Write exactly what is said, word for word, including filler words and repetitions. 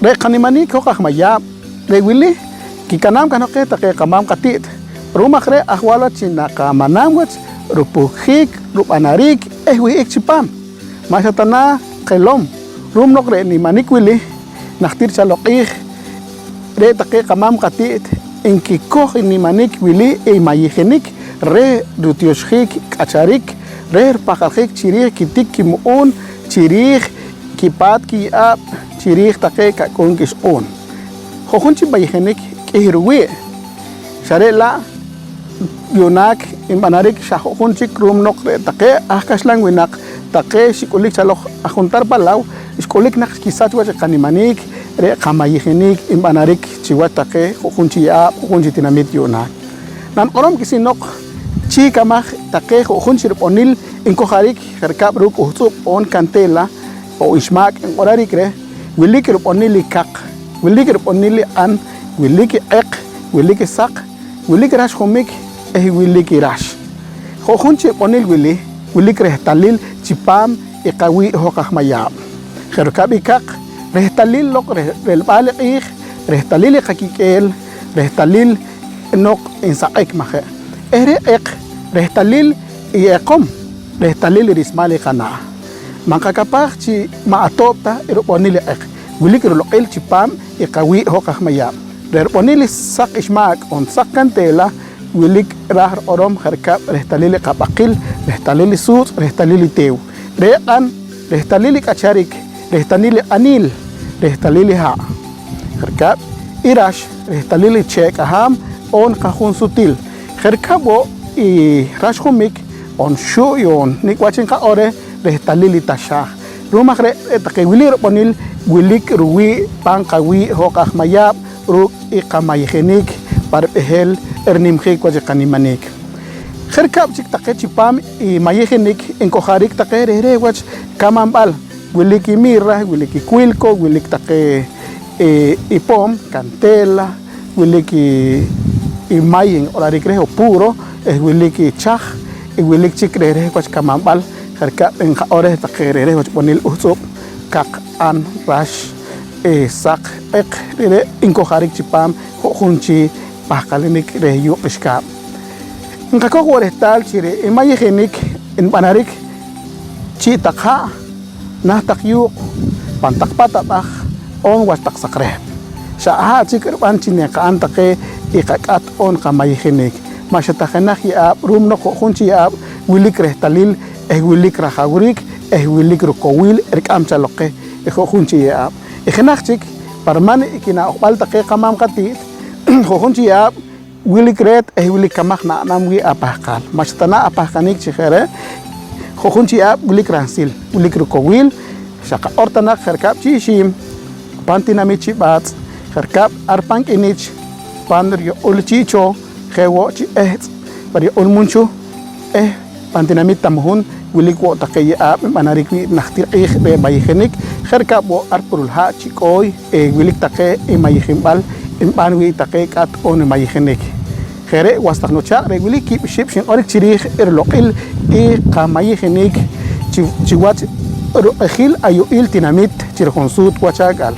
Re' qanimaniik hoj aj Mayaab', re' wili kikanaam kahnoq qeh taqe qamaam qati't. Ru'um aj re' ajwal wach chi naqamanam wach rupuhkjiik, rub'anariik eh wih'ik chipaam. Ma' xa ta na qelom, ru'um noq re' nimanik wili najtir chaloq q'iij, re' taqe qamaam qati't nkikoj i nimanik wili i mayijinik reh rutioxjiik k'acharik, reh ripahqaljiik chi riij kitik kimu'uun, chi riij kipaat kiye'aab', chi riij taqe ka'k'uun k'ixq'uun. Ju'jun chik mayijinik k'ih ruwii', xa re' la' yu'naak nb'anarik xa ju'jun chik ru'um noq re' taqe aj kaxlan winaq taqe xik'ulik chaloq aj juntar palaw, xk'ulik naq xkisach wach i qanimaniik, re' qamayijinik nb'anarik chiwach taqe ju'jun chi ye'aab', ju'jun chi tinamit yu'naak. Naniq'orom k'isinoq chi kamaj taqe ju'jun chi rib'onil nkojarik je' rikab' ruuk' uhtz'ub' oon candela oon ixmaak nq'orarik reh, wilik rib'onil i kaq, wilik rib'onil i q'an, wilik i q'eq, wilik i saq, wilik rax jumik eh wilik i rax. Ju'jun chi rib'onil wili wilik rehtalil chipaam i qawii' hoj aj Mayaab'. Je' rikab' i kaq, rehtalil loq reh relb'al i q'iij, rehtalil i qakik'eel, rehtalil noq nsaq'ik, maje'? Eh re' q'eq, rehtalil i eqom, rehtalil i rismal i qanaa'. Ma' nqakapaaj chi ma' atoob' ta i rib'onil i q'eq. Wilik riloq'il chipaam i qawii' hoj aj Mayaab'. Re' rib'onil i saq ixmaak oon saq candela wilik raaj riq'orom je' rikab' rehtalil i qab'aqil, rehtalil i suutz', rehtalil i teew. Re' q'an, rehtalil i k'acharik, rehtalil i q'aniil, rehtalil i ha'. Je' rikab' i rax, rehtalil i chee' k'ahaam oon qajunsutil. Je' rikab' wo' i rax jumik oon xu'y oon nik' wach nqaq'or reh, rehtalil i taxaaj. Ru'um aj re', re' taqe wili rib'onil wilik ruwii' pan qawii' hoj aj Mayaab' ruuk' i qamayijinik pa rib'ehel rinimjiik wach i qanimaniik. Je' rikab' chik taqe chipaam i mayijinik nkojarik taqe reh reh wach kamanb'al, wilik i mirra, wilik i cuilco, wilik taqe, eh, i poom, candela, wilik i, i may nq'orarik reh o puro, eh, wilik i chaj, eh, wilik chik reh reh wach kamanb'al, je' rikab' nqaq'or reh taqe reh reh wach b'onil uhtz'ub', kaq, q'an, rax, eh, saq, q'eq, re're' nkojarik chipaam ju'jun chi pahqalinik reh yuuq' k'ixkaab'. Nqakoj wo' rehtaal chi re' i mayijinik nb'anarik chi' taq ha', naht taq yuuq', pan taq paat ab'aj oon wach taq saq rehp. Xa aha' chik rib'an chi nqa'n taqe i qak'at oon qamayijinik. Ma' xa ta jenaj ye'aab', ru'um noq ju'jun chi ye'aab' wilik rehtalil eh wilik rajawriik eh wilik rukowil rik'am chaloq qeh i ju'jun chi ye'aab'. I jenaj chik pa riman i kinaa'ojb'al taqe qamaam qati't, ju'jun chi ye'aab' wilik reet eh wilik kamaj na'nam wii' apahqaal. Ma' xa ta na apahqanik chi je' re', ju'jun chi ye'aab' wilik ransil, wilik rukowil, xa qaq'or ta naq je' rikab' chi ixiim, pan tinamit chi B'aatz', je' rikab' ar pan K'inich, pan riyuq'ul chi Ichooh, je' wo' chi Ehtz', pa riyuq'ul Munchuh eh pan tinamit Tamuhun wilik wo' taqe ye'aab' nb'anarik wii' najtir q'iij reh mayijinik, je' rikab' wo' ar pa rulhaa' chi K'ooy, eh, wilik taqe i mayijinb'al nb'an wii' taqe k'at oon mayijinik. Je' re', was taq nuchaaq', re' wili kiib' xib' xinq'orik chi riij i riloq'il i qamayijinik chi, chiwach ruq'ijil ayu'il tinamit chi rijunsuut wach ak'al.